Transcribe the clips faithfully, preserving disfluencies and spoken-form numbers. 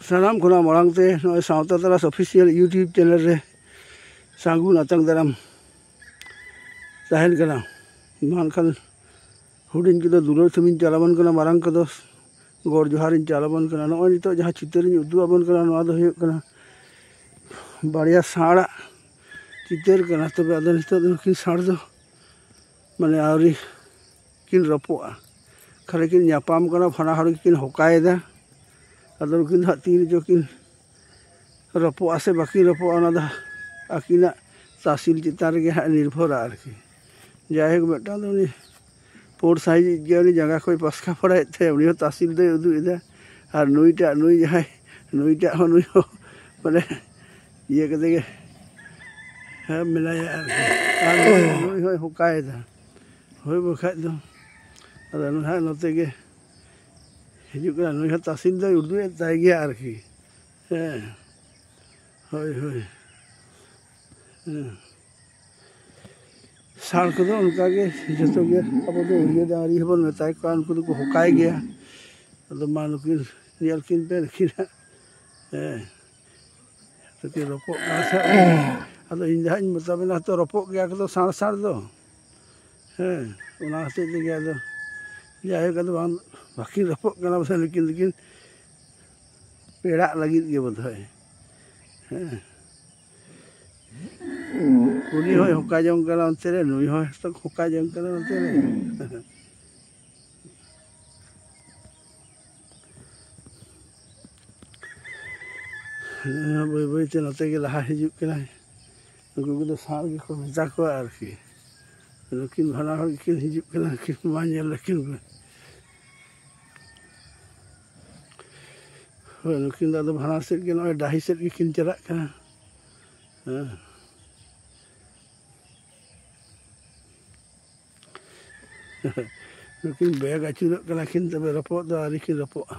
ᱥᱟᱱᱟᱢ ᱠᱷᱚᱱᱟᱜ ᱢᱟᱲᱟᱝ ᱛᱮ ᱱᱚᱜᱼᱚᱭ ᱥᱟᱶᱛᱟ ᱛᱟᱨᱟᱥ ᱚᱯᱷᱤᱥᱤᱭᱟᱞ YouTube ᱪᱮᱱᱮᱞ ᱨᱮ ᱥᱟᱹᱜᱩᱱ ᱟᱛᱟᱝ ᱫᱟᱨᱟᱢ ᱛᱟᱦᱮᱱ ᱠᱟᱱᱟ᱾ ᱢᱟ ᱮᱱᱠᱷᱟᱱ ᱦᱩᱰᱤᱧ ᱠᱚᱫᱚ ᱫᱩᱞᱟᱹᱲ ᱛᱷᱩᱢᱤᱧ ᱪᱟᱞ ᱟᱵᱚᱱ ᱠᱟᱱᱟ, ᱢᱟᱨᱟᱝ ᱠᱚᱫᱚ ᱜᱚᱰ ᱡᱚᱦᱟᱨᱤᱧ ᱪᱟᱞ ᱟᱵᱚᱱ ᱠᱟᱱᱟ᱾ ᱱᱚᱜᱼᱚᱭ ᱱᱤᱛᱚᱜ ᱡᱟᱦᱟᱸ ᱪᱤᱛᱟᱹᱨᱤᱧ ᱩᱫᱩᱜ ᱟᱵᱚᱱ ᱠᱟᱱᱟ, ᱱᱚᱣᱟ ᱫᱚ ᱦᱩᱭᱩᱜ ᱠᱟᱱᱟ ᱵᱟᱨᱭᱟ ᱥᱟᱬᱟᱜ ᱪᱤᱛᱟᱹᱨ ᱠᱟᱱᱟ᱾ ᱛᱚᱵᱮ ᱟᱫᱚ ᱱᱤᱛᱚᱜ ᱫᱚ ᱱᱩᱠᱤᱱ ᱥᱟᱬ ᱫᱚ ᱢᱟᱱᱮ ᱟᱹᱣᱨᱤ ᱠᱤᱱ ᱨᱚᱯᱚᱜᱼᱟ, ᱠᱷᱟᱹᱞᱤ ᱠᱤᱱ ᱧᱟᱯᱟᱢ ᱠᱟᱱᱟ, ᱵᱟᱱᱟ ᱦᱚᱲ ᱜᱮᱠᱤᱱ ᱦᱚᱠᱟᱭᱮᱫᱟ᱾ ᱟᱫᱚ ᱱᱩᱠᱤᱱ ᱫᱚ ᱦᱟᱸᱜ ᱛᱤ ᱨᱮᱪᱚ ᱠᱤᱱ ᱨᱚᱯᱚᱜᱼᱟ ᱥᱮ ᱵᱟᱹᱠᱤᱱ ᱨᱚᱯᱚᱜᱼᱟ, ᱚᱱᱟ ᱫᱚ ᱟᱹᱠᱤᱱᱟᱜ ᱛᱟᱥᱤᱞ ᱪᱮᱛᱟᱱ ᱨᱮᱜᱮ ᱦᱟᱸᱜ ᱱᱤᱨᱵᱷᱚᱨᱟ ᱟᱨᱠᱤ᱾ ᱡᱟᱭᱦᱳᱠ, ᱢᱤᱫᱴᱟᱝ ᱫᱚ ᱩᱱᱤ ᱯᱳᱲ ᱥᱟᱺᱦᱤᱡ ᱜᱮ ᱩᱱᱤ ᱡᱟᱸᱜᱟ ᱠᱚᱭ ᱯᱟᱥᱠᱟ ᱯᱟᱲᱟᱭᱮᱫ ᱛᱟᱭᱟ, ᱩᱱᱤ ᱦᱚᱸ ᱛᱟᱥᱤᱞ ᱫᱚᱭ ᱩᱫᱩᱜ ᱮᱫᱟ᱾ ᱟᱨ ᱱᱩᱭᱴᱟᱜ, ᱱᱩᱭ ᱡᱟᱦᱟᱸᱭ, ᱱᱩᱭᱴᱟᱜ ᱦᱚᱸ, ᱱᱩᱭ ᱦᱚᱸ ᱢᱟᱱᱮ ᱤᱭᱟᱹ ᱠᱟᱛᱮ ᱜᱮ, ᱦᱮᱸ, ᱢᱮᱱᱟᱭᱟ ᱟᱨᱠᱤ᱾ ᱟᱨ ᱱᱩᱭ, ᱱᱩᱭ ᱦᱚᱸᱭ ᱦᱚᱠᱟᱭᱮᱫᱟ᱾ ᱦᱳᱭ ᱵᱟᱠᱷᱟᱡ ᱫᱚ᱾ ᱟᱫᱚ ᱱᱩᱭ ᱦᱟᱸᱜ ᱱᱚᱛᱮ ᱜᱮ ᱦᱤᱡᱩᱜ ᱠᱟᱱᱟ, ᱱᱩᱭ ᱦᱚᱸ ᱛᱟᱥᱤᱞ ᱫᱚᱭ ᱩᱫᱩᱜ ᱮᱫ ᱛᱟᱭ ᱜᱮᱭᱟ ᱟᱨᱠᱤ᱾ ᱦᱮᱸ, ᱦᱳᱭ, ᱦᱳᱭ᱾ ᱦᱮᱸ᱾ ᱥᱟᱬ ᱠᱚᱫᱚ ᱚᱱᱠᱟᱜᱮ ᱡᱚᱛᱚ ᱜᱮ, ᱟᱵᱚ ᱫᱚ ᱩᱲᱤᱭᱟᱹ ᱰᱟᱝᱨᱤ ᱦᱚᱸᱵᱚᱱ ᱢᱮᱛᱟ ᱠᱚᱣᱟ, ᱩᱱᱠᱩ ᱫᱚᱠᱚ ᱦᱚᱠᱟᱭ ᱜᱮᱭᱟ᱾ ᱟᱫᱚ ᱢᱟ ᱱᱩᱠᱤᱱ ᱧᱮᱞ ᱠᱤᱱ ᱯᱮ, ᱱᱩᱠᱤᱱ ᱦᱟᱸᱜ᱾ ᱦᱮᱸ, ᱱᱩᱠᱤᱱ ᱨᱚᱯᱚᱜ ᱠᱟᱱᱟ ᱥᱮ? ᱟᱫᱚ ᱤᱧ ᱫᱚ ᱦᱟᱸᱜ ᱤᱧ ᱢᱮᱛᱟ ᱵᱮᱱᱟ ᱛᱚ, ᱨᱚᱯᱚᱜ ᱜᱮᱭᱟ ᱠᱚ ᱛᱚ ᱥᱟᱬ ᱥᱟᱬ ᱫᱚ᱾ ᱦᱮᱸ, ᱚᱱᱟ ᱦᱚᱛᱮᱡ ᱛᱮᱜᱮ ᱟᱫᱚ ᱡᱟᱭᱦᱳᱠ, ᱟᱫᱚ ᱵᱟᱝ, ᱵᱟᱹᱠᱤᱱ ᱨᱚᱯᱚᱜ ᱠᱟᱱᱟ, ᱵᱟᱥᱮ ᱱᱩᱠᱤᱱ ᱫᱚᱠᱤᱱ ᱯᱮᱲᱟᱜ ᱞᱟᱹᱜᱤᱫ ᱜᱮ ᱵᱳᱫᱷᱚᱭ᱾ ᱦᱮᱸ, ᱩᱱᱤ ᱦᱚᱸᱭ ᱦᱚᱠᱟ ᱡᱚᱝ ᱠᱟᱱᱟ ᱚᱱᱛᱮ ᱨᱮ, ᱱᱩᱭ ᱦᱚᱸᱭ ᱦᱚᱠᱟ ᱡᱚᱝ ᱠᱟᱱᱟ ᱚᱱᱛᱮ ᱨᱮ᱾ ᱦᱮᱸ, ᱵᱟᱹᱭ ᱵᱟᱹᱭ ᱛᱮ ᱱᱚᱛᱮ ᱜᱮ ᱞᱟᱦᱟ ᱦᱤᱡᱩᱜ ᱠᱟᱱᱟᱭ᱾ ᱩᱱᱠᱩ ᱠᱚᱫᱚ ᱥᱟᱬ ᱜᱮᱠᱚ ᱢᱮᱛᱟ ᱠᱚᱣᱟ ᱟᱨᱠᱤ᱾ ᱱᱩᱠᱤᱱ ᱵᱟᱱᱟ ᱦᱚᱲ ᱜᱮᱠᱤᱱ ᱦᱤᱡᱩᱜ ᱠᱟᱱᱟ, ᱩᱱᱠᱤᱱ ᱢᱟ ᱧᱮᱞ ᱞᱮᱠᱤᱱ ᱯᱮ᱾ ᱦᱳᱭ, ᱱᱩᱠᱤᱱ ᱫᱚ ᱟᱫᱚ ᱵᱟᱱᱟᱨ ᱥᱮᱫ ᱜᱮ ᱱᱚᱜᱼᱚᱭ ᱰᱟᱹᱦᱤ ᱥᱮᱫ ᱜᱮᱠᱤᱱ ᱪᱟᱞᱟᱜ ᱠᱟᱱᱟ᱾ ᱦᱮᱸ᱾ ᱱᱩᱠᱤᱱ ᱵᱮᱜᱽ ᱟᱹᱪᱩᱨᱚᱜ ᱠᱟᱱᱟ ᱠᱤᱱ, ᱛᱚᱵᱮ ᱨᱚᱯᱚᱜ ᱫᱚ ᱟᱹᱣᱨᱤ ᱠᱤᱱ ᱨᱚᱯᱚᱜᱼᱟ᱾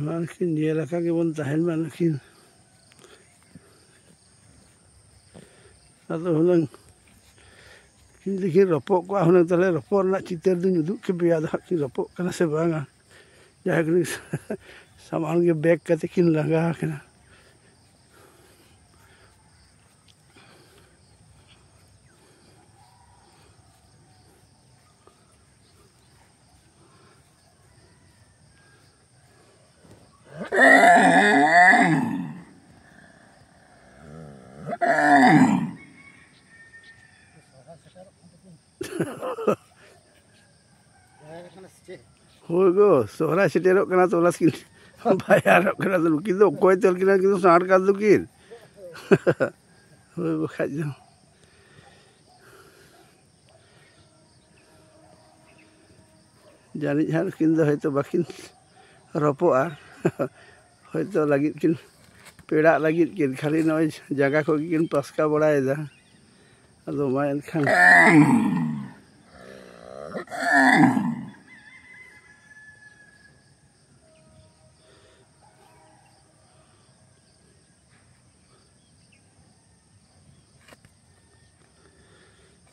ᱢᱟ ᱱᱩᱠᱤᱱ ᱧᱮᱞ ᱟᱠᱟ ᱜᱮᱵᱚᱱ ᱛᱟᱦᱮᱱ ᱢᱟ ᱱᱩᱠᱤᱱ᱾ ᱟᱫᱚ ᱦᱩᱱᱟᱹᱝ ᱠᱤᱱ ᱡᱩᱫᱤ ᱠᱤᱱ ᱨᱚᱯᱚᱜ ᱠᱚᱜᱼᱟ, ᱦᱩᱱᱟᱹᱝ ᱛᱟᱦᱞᱮ ᱨᱚᱯᱚᱜ ᱨᱮᱱᱟᱜ ᱪᱤᱛᱟᱹᱨ ᱫᱩᱧ ᱩᱫᱩᱜ ᱠᱮᱯᱮᱭᱟ᱾ ᱟᱫᱚ ᱦᱟᱸᱜ ᱠᱤᱱ ᱨᱚᱯᱚᱜ ᱠᱟᱱᱟ ᱥᱮ ᱵᱟᱝᱟ? ᱡᱟᱭᱦᱳᱠ, ᱥᱟᱢᱟᱱ ᱜᱮ ᱵᱮᱜᱽ ᱠᱟᱛᱮ ᱠᱤᱱ ᱞᱟᱸᱜᱟ ᱟᱠᱟᱱᱟ᱾ ᱦᱳᱭ ᱜᱚ, ᱥᱚᱦᱨᱟᱭ ᱥᱮᱴᱮᱨᱚᱜ ᱠᱟᱱᱟ ᱛᱚ, ᱚᱱᱟ ᱥᱠᱤᱱ ᱵᱟᱭᱟᱨᱚᱜ ᱠᱟᱱᱟ ᱛᱚ᱾ ᱱᱩᱠᱤᱱ ᱫᱚ ᱚᱠᱚᱭ ᱛᱚᱞ ᱠᱤᱱᱟ, ᱩᱱᱠᱤᱱ ᱫᱚ ᱥᱟᱬ ᱠᱟᱱ ᱫᱚᱠᱤᱱ᱾ ᱦᱳᱭ ᱵᱟᱠᱷᱟᱡ ᱫᱚ᱾ ᱡᱟᱹᱱᱤᱡ ᱦᱟᱸᱜ ᱱᱩᱠᱤᱱ ᱫᱚ ᱦᱚᱭᱛᱳ ᱵᱟᱹᱠᱤᱱ ᱨᱚᱯᱚᱜᱼᱟ᱾ ᱦᱚᱭᱛᱳ ᱞᱟᱹᱜᱤᱫ ᱠᱤᱱ, ᱯᱮᱲᱟᱜ ᱞᱟᱹᱜᱤᱫ ᱠᱤᱱ, ᱠᱷᱟᱹᱞᱤ ᱱᱚᱜᱼᱚᱭ ᱡᱟᱸᱜᱟ ᱠᱚᱜᱮ ᱠᱤᱱ ᱯᱟᱥᱠᱟ ᱵᱟᱲᱟᱭᱮᱫᱟ᱾ ᱟᱫᱚ ᱢᱟ ᱮᱱᱠᱷᱟᱱ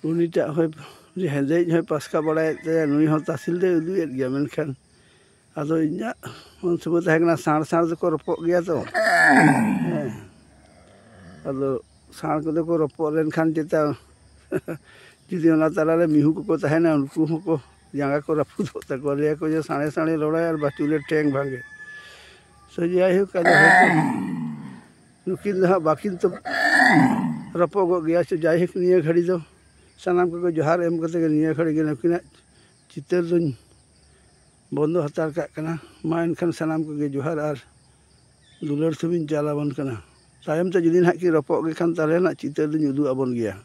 ᱩᱱᱤᱴᱟᱜ ᱦᱚᱸᱭ, ᱩᱱᱤ ᱦᱮᱸᱫᱮᱭᱤᱡ ᱦᱚᱸᱭ ᱯᱟᱥᱠᱟ ᱵᱟᱲᱟᱭᱮᱫ ᱛᱟᱭᱟ, ᱱᱩᱭ ᱦᱚᱸ ᱛᱟᱥᱤᱞ ᱫᱚᱭ ᱩᱫᱩᱜ ᱮᱫ ᱜᱮᱭᱟ, ᱢᱮᱱᱠᱷᱟᱱ ᱟᱫᱚ ᱤᱧᱟᱹᱜ ᱢᱚᱱ ᱥᱩᱵᱟᱹ ᱛᱟᱦᱮᱸ ᱠᱟᱱᱟ, ᱥᱟᱬ ᱥᱟᱬ ᱫᱚᱠᱚ ᱨᱚᱯᱚᱜ ᱜᱮᱭᱟ ᱛᱚ᱾ ᱦᱮᱸ᱾ ᱟᱫᱚ ᱥᱟᱬ ᱠᱚᱫᱚ ᱠᱚ ᱨᱚᱯᱚᱜ ᱞᱮᱱᱠᱷᱟᱱ ᱪᱮᱛᱟ ᱡᱩᱫᱤ ᱚᱱᱟ ᱛᱟᱞᱟᱨᱮ ᱢᱤᱦᱩ ᱠᱚᱠᱚ ᱛᱟᱦᱮᱱᱟ, ᱩᱱᱠᱩ ᱦᱚᱸᱠᱚ ᱡᱟᱸᱜᱟ ᱠᱚ ᱨᱟᱹᱯᱩᱫᱚᱜ ᱛᱟᱠᱚᱣᱟ, ᱞᱟᱹᱭᱟᱠᱚ ᱡᱮ ᱥᱟᱬᱮ ᱥᱟᱬᱮ ᱨᱚᱲᱟᱭ ᱟᱨ ᱵᱟᱹᱪᱩᱞᱮ ᱴᱷᱮᱝ ᱵᱷᱟᱜᱮ᱾ ᱥᱮ ᱡᱟᱭᱦᱳᱠ, ᱟᱫᱚ ᱦᱚᱭᱛᱳ ᱱᱩᱠᱤᱱ ᱫᱚ ᱦᱟᱸᱜ ᱵᱟᱹᱠᱤᱱ ᱛᱚ ᱨᱚᱯᱚᱜᱚᱜ ᱜᱮᱭᱟ᱾ ᱥᱮ ᱡᱟᱭᱦᱳᱠ, ᱱᱤᱭᱟᱹ ᱜᱷᱟᱹᱲᱤ ᱫᱚ ᱥᱟᱱᱟᱢ ᱠᱚᱜᱮ ᱡᱚᱦᱟᱨ ᱮᱢ ᱠᱟᱛᱮ ᱜᱮ ᱱᱤᱭᱟᱹ ᱜᱷᱟᱹᱲᱤ ᱜᱮ ᱱᱩᱠᱤᱱᱟᱜ ᱪᱤᱛᱟᱹᱨ ᱫᱚᱧ ᱵᱚᱱᱫᱚ ᱦᱟᱛᱟᱲ ᱠᱟᱜ ᱠᱟᱱᱟ᱾ ᱢᱟ ᱮᱱᱠᱷᱟᱱ ᱥᱟᱱᱟᱢ ᱠᱚᱜᱮ ᱡᱚᱦᱟᱨ ᱟᱨ ᱫᱩᱞᱟᱹᱲ ᱛᱮᱵᱤᱱ ᱪᱟᱞ ᱟᱵᱚᱱ ᱠᱟᱱᱟ᱾ ᱛᱟᱭᱚᱢ ᱛᱮ ᱡᱩᱫᱤ ᱱᱟᱦᱟᱜ ᱠᱤᱱ ᱨᱚᱯᱚᱜ ᱜᱮ ᱠᱷᱟᱱ, ᱛᱟᱦᱚᱞᱮ ᱱᱟᱜ ᱪᱤᱛᱟᱹᱨ ᱫᱚᱧ ᱩᱫᱩᱜ ᱟᱵᱚᱱ ᱜᱮᱭᱟ᱾